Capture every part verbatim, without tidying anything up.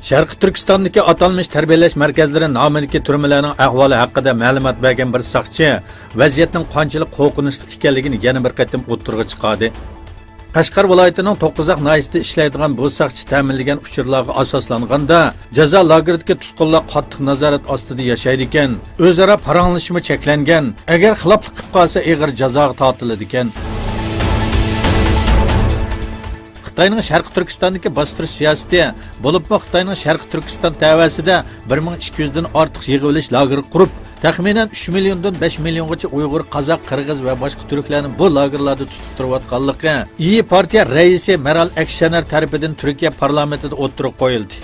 شەرقىي تۈركىستاندىكى ئاتالمىش تەربىيەلەش مەركەزلىرى نامىدىكى تۈرمىلەرنىڭ ئەھۋالى ھەققىدە مەلۇمات بەرگەن بىر ساقچى ۋەزىيەتنىڭ قانچىلىك قورقۇنچلۇق ئىكەنلىكىنى يەنە بىر قېتىم ئوتتۇرىغا چىقاردى. قەشقەر ۋىلايىتىنىڭ توققۇزاق ناھىيەسىدە ئىشلەيدىغان بۇ ساقچى تەمىنلىگەن ئۇچۇرلارغا ئاساسلانغاندا، جازا لاگېرىدىكى تۇتقۇنلار قاتتىق نازارەت ئاستىدا ياشايدىكەن، ئۆزئارا پاراڭلىشىشمۇ چەكلەنگەن، ئەگەر خىلاپلىق قىلىپ قالسا ئېغىر جازاغا تارتىلىدىكەن. خىتاينىڭ شەرقىي تۈركىستاندىكى باستۇرۇش سىياسىتى، بولۇپمۇ خىتاينىڭ شەرقىي تۈركىستان تەۋەسىدە بىر مىڭ ئىككى يۈزدىن ئارتۇق يىغىۋېلىش لاگېرى قۇرۇپ، تەخمىنەن ئۈچ مىليوندىن بەش مىليونغىچە ئۇيغۇر، قازاق، قىرغىز ۋە باشقا تۈركلەرنى بۇ لاگېرلاردا تۇتۇپ تۇرۇۋاتقانلىقى ئىيى پارتىيە رەئىسى مېرال ئاكشېنەر تەرىپىدىن تۈركىيە پارلامېنتىدا ئوتتۇرىغا قويۇلدى.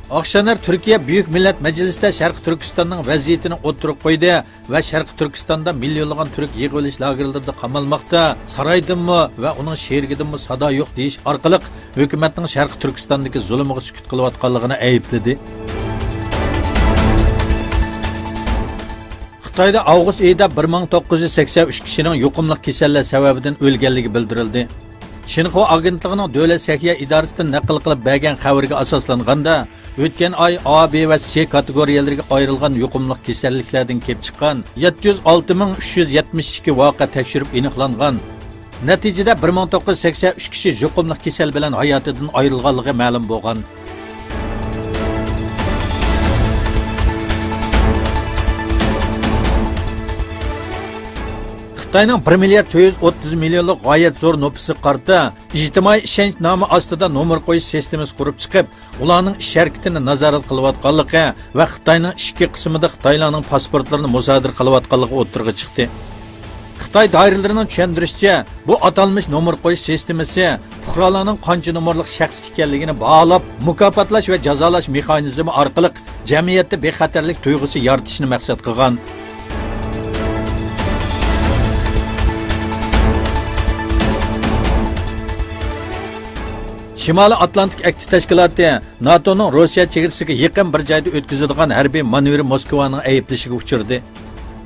ئاكشېنەر تۈركىيە بۈيۈك مىللەت مەجلىسىدە شەرقىي تۈركىستاننىڭ ۋەزىيىتىنى ئوتتۇرىغا قويدى ۋە شەرقىي تۈركىستاندا مىليونلىغان تۈرك يىغىۋېلىش لاگېرلىرىدا قامالماقتا، سارايدىنمۇ ۋە ئۇنىڭ شېرىكىدىنمۇ سادا يوق دېيىش ئارقىلىق ھۆكۈمەتنىڭ شەرقىي تۈركىستاندىكى زۇلۇمىغا سۈكۈت قىلىۋاتقانلىقىنى ئەيىبلىدى. خىتايدا ئاۋغۇست ئېيىدا بىر مىڭ توققۇز يۈز سەكسەن ئۈچ كىشىنىڭ يۇقۇملۇق كېسەللەر سەۋەبىدىن ئۆلگەنلىكى بىلدۈرۈلدى. شىنخۇا ئاگېنتلىقىنىڭ دۆلەت سەھىيە ئىدارىسىدىن نەقىل قىلىپ بەرگەن خەۋىرىگە ئاساسلانغاندا، ئۆتكەن ئاي ئا، بى ۋە سې كاتېگورىيەلىرىگە ئايرىلغان يۇقۇملۇق كېسەللىكلەردىن كېلىپ چىققان يەتتە يۈز ئالتە مىڭ ئۈچ يۈز يەتمىش ئىككى ۋەقە تەكشۈرۈپ ئېنىقلانغان. نەتىجىدە، بىر مىڭ توققۇز يۈز سەكسەن ئۈچ كىشى يۇقۇملۇق كېسەل بىلەن ھاياتىدىن ئايرىلغانلىقى مەلۇم بولغان. خىتاينىڭ بىر مىليارد تۆت يۈز ئوتتۇز مىليونلۇق غايەت زور نوپۇسىغا قارىتا ئىجتىمائىي ئىشەنچ نامى ئاستىدا نومۇر قويۇش سىستېمىسى قۇرۇپ چىقىپ، ئۇلارنىڭ ئىش ھەرىكىتىنى نازارەت قىلىۋاتقانلىقى ۋە خىتاينىڭ ئىچكى قىسمىدا خىتايلارنىڭ پاسپورتلىرىنى مۇسادىرە قىلىۋاتقانلىقى ئوتتۇرىغا چىقتى. خىتاي دائىرىلىرىنىڭ چۈشەندۈرۈشىچە، بۇ ئاتالمىش نومۇر قويۇش سىستېمىسى پۇقرالارنىڭ قانچە نومۇرلۇق شەخس ئىكەنلىكىنى باھالاپ، مۇكاپاتلاش ۋە جازالاش مېخانىزمى ئارقىلىق جەمئىيەتتە بىخەتەرلىك تۇيغۇسى يارىتىشنى مەقسەت قىلغان. شىمالىي ئاتلانتىك ئەھدى تەشكىلاتى ناتونىڭ روسىيە چېگرىسىگە يېقىن بىر جايدا ئۆتكۈزىدىغان ھەربىي مانېۋىرى موسكۋانىڭ ئەيىبلىشىگە ئۇچرىدى.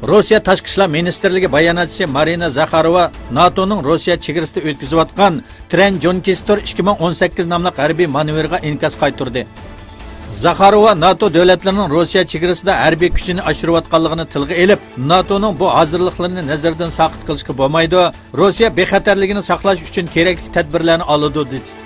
روسىيە تاشقى ئىشلار مىنىستىرلىكى باياناتچىسى مارىنا زاخاروۋا ناتونىڭ روسىيە چېگرىسىدا ئۆتكۈزۈۋاتقان ترېن جونكىستور ئىككى مىڭ ئون سەككىز ناملىق ھەربىي مانېۋىرغا ئىنكاس قايتۇردى. زاخاروۋا ناتو دۆلەتلىرىنىڭ روسىيە چېگرىسىدا ھەربىي كۈچىنى ئاشۇرۇۋاتقانلىقىنى تىلغا ئېلىپ، ناتونىڭ بۇ ھازىرلىقلىرىنى نەزەردىن ساقىت قىلىشقا بولمايدۇ، روسىيە بىخەتەرلىكىنى ساقلاش ئۈچۈن كېرەكلىك تەدبىرلەرنى ئالىدۇ، دېدى.